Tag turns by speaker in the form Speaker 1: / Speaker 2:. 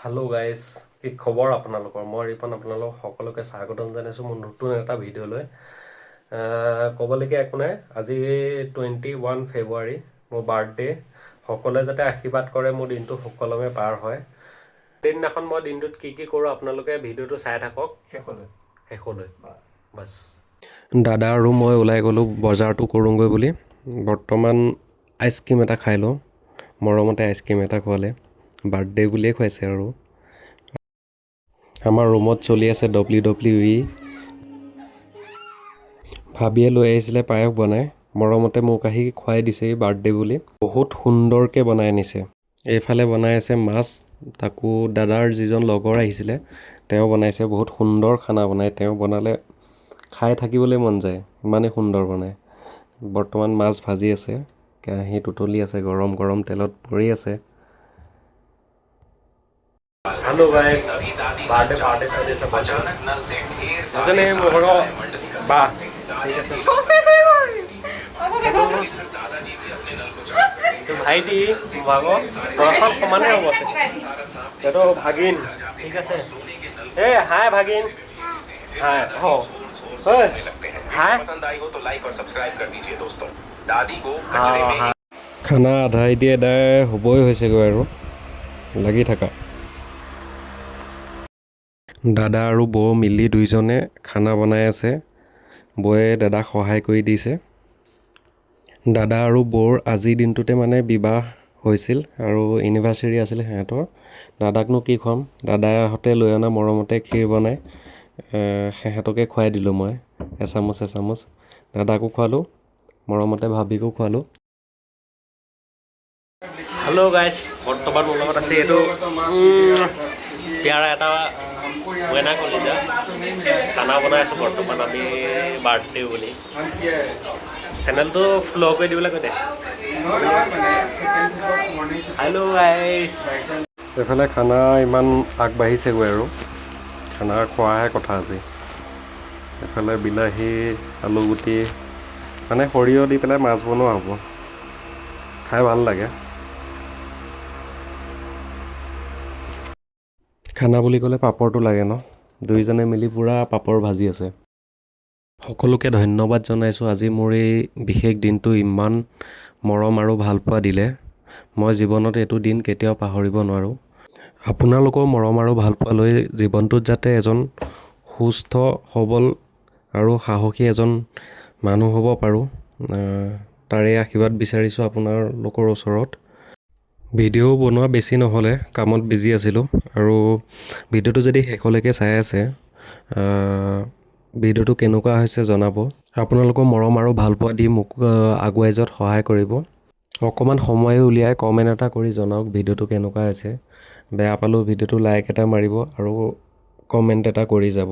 Speaker 1: Hello' guys, কি খবৰ আপোনালোকৰ? মই ৰিপন, আপোনালোক সকলোকে স্বাগতম জনাইছোঁ মোৰ নতুন এটা ভিডিঅ'লৈ। ক'বলগীয়া একো নাই। আজি 21 ফেব্ৰুৱাৰী, মোৰ বাৰ্থডে'। সকলোৱে যাতে আশীৰ্বাদ কৰে, মোৰ দিনটো সুকলমে পাৰ হয়। সেইদিনাখন মই দিনটোত কি কি কৰোঁ, আপোনালোকে ভিডিঅ'টো চাই থাকক
Speaker 2: শেষলৈ।
Speaker 1: শেষলৈ। বাছ, দাদা আৰু মই ওলাই গ'লোঁ বজাৰটো কৰোঁগৈ বুলি। বৰ্তমান আইচক্ৰীম এটা খাই লওঁ। মৰমতে আইচক্ৰীম এটা খোৱালে, বাৰ্থডে বুলিয়ে খুৱাইছে। আৰু আমাৰ ৰুমত চলি আছে WWE। ভাবিয়ে লৈ আহিছিলে পায়স বনাই, মৰমতে মোক আহি খুৱাই দিছে বাৰ্থডে বুলি। বহুত সুন্দৰকৈ বনাই আনিছে। এইফালে বনাই আছে মাছ, তাকো দাদাৰ যিজন লগৰ আহিছিলে, তেওঁ বনাইছে। বহুত সুন্দৰ খানা বনায়। তেওঁ বনালে খাই থাকিবলৈ মন যায়, ইমানেই সুন্দৰ বনায়। বৰ্তমান মাছ ভাজি আছে, কেৰাহীত উতলি আছে, গৰম গৰম তেলত পৰি আছে। হেল্ল' গাইজ, বাৰ্থডে পাৰ্টি চলি আছে। বুজিছেনে মোৰ ঘৰৰ বা? ঠিক আছে। এইটো ভাইটি, ভাগৰ বয়সত সমানে হ'ব চাগে। এইটো ভাগিন। ঠিক আছে। এই হাই ভাগিন, হাই। অঁ ঐ, হাই।
Speaker 3: पसंद आई हो तो लाइक और सब्सक्राइब कर दीजिए दोस्तों। दादी को कचरे में
Speaker 1: খানা আধা দিয়ে এদাই হ'বই হৈছেগৈ আৰু লাগি থাকা। দাদা আৰু বৌ মিলি দুইজনে খানা বনাই আছে। বৌয়ে দাদাক সহায় কৰি দিছে। দাদা আৰু বৌৰ আজিৰ দিনটোতে মানে বিবাহ হৈছিল আৰু এনিভাৰ্চাৰী আছিল সিহঁতৰ। দাদাকনো কি খুৱাম, দাদাহঁতে লৈ অনা মৰমতে খীৰ বনাই সিহঁতকে খুৱাই দিলোঁ মই এচামুচ এচামুচ। দাদাকো খোৱালোঁ, মৰমতে ভাবীকো খোৱালোঁ। হেল্ল' গাইজ, বৰ্তমান মোৰ লগত আছে এইটো পিয়াৰা এটা মইনা কলিজা। খানা বনাই আছোঁ বৰ্তমান আমি বাৰ্থডে বুলি। চেনেলটো ফ'ল' কৰি দিবলৈ কৈ দে। হেল্ল' গাইজ, এইফালে খানা ইমান আগবাঢ়িছেগৈ আৰু খানা খোৱাহে কথা আজি। এইফালে বিলাহী, আলুগুটি, মানে সৰিয়হ দি পেলাই মাছ বনোৱা হ'ব। খাই ভাল লাগে। খানা বুলি ক'লে পাপৰটো লাগে ন? দুইজনে মিলি পূৰা পাপৰ ভাজি আছে। সকলোকে ধন্যবাদ জনাইছোঁ, আজি মোৰ এই বিশেষ দিনটো ইমান মৰম আৰু ভালপোৱা দিলে। মই জীৱনত এইটো দিন কেতিয়াও পাহৰিব নোৱাৰোঁ। আপোনালোকৰ মৰম আৰু ভালপোৱা লৈ জীৱনটোত যাতে এজন সুস্থ, সবল আৰু সাহসী এজন মানুহ হ'ব পাৰোঁ, তাৰে আশীৰ্বাদ বিচাৰিছোঁ আপোনালোকৰ ওচৰত। ভিডিঅ' বনোৱা বেছি নহ'লে, কামত বিজি আছিলোঁ। আৰু ভিডিঅ'টো যদি শেষলৈকে চাই আছে, ভিডিঅ'টো কেনেকুৱা হৈছে জনাব। আপোনালোকৰ মৰম আৰু ভালপোৱা দি মোক আগুৱাই যোৱাত সহায় কৰিব। অকণমান সময় উলিয়াই কমেণ্ট এটা কৰি জনাওক ভিডিঅ'টো কেনেকুৱা হৈছে। বেয়া পালেও ভিডিঅ'টো লাইক এটা মাৰিব আৰু কমেণ্ট এটা কৰি যাব।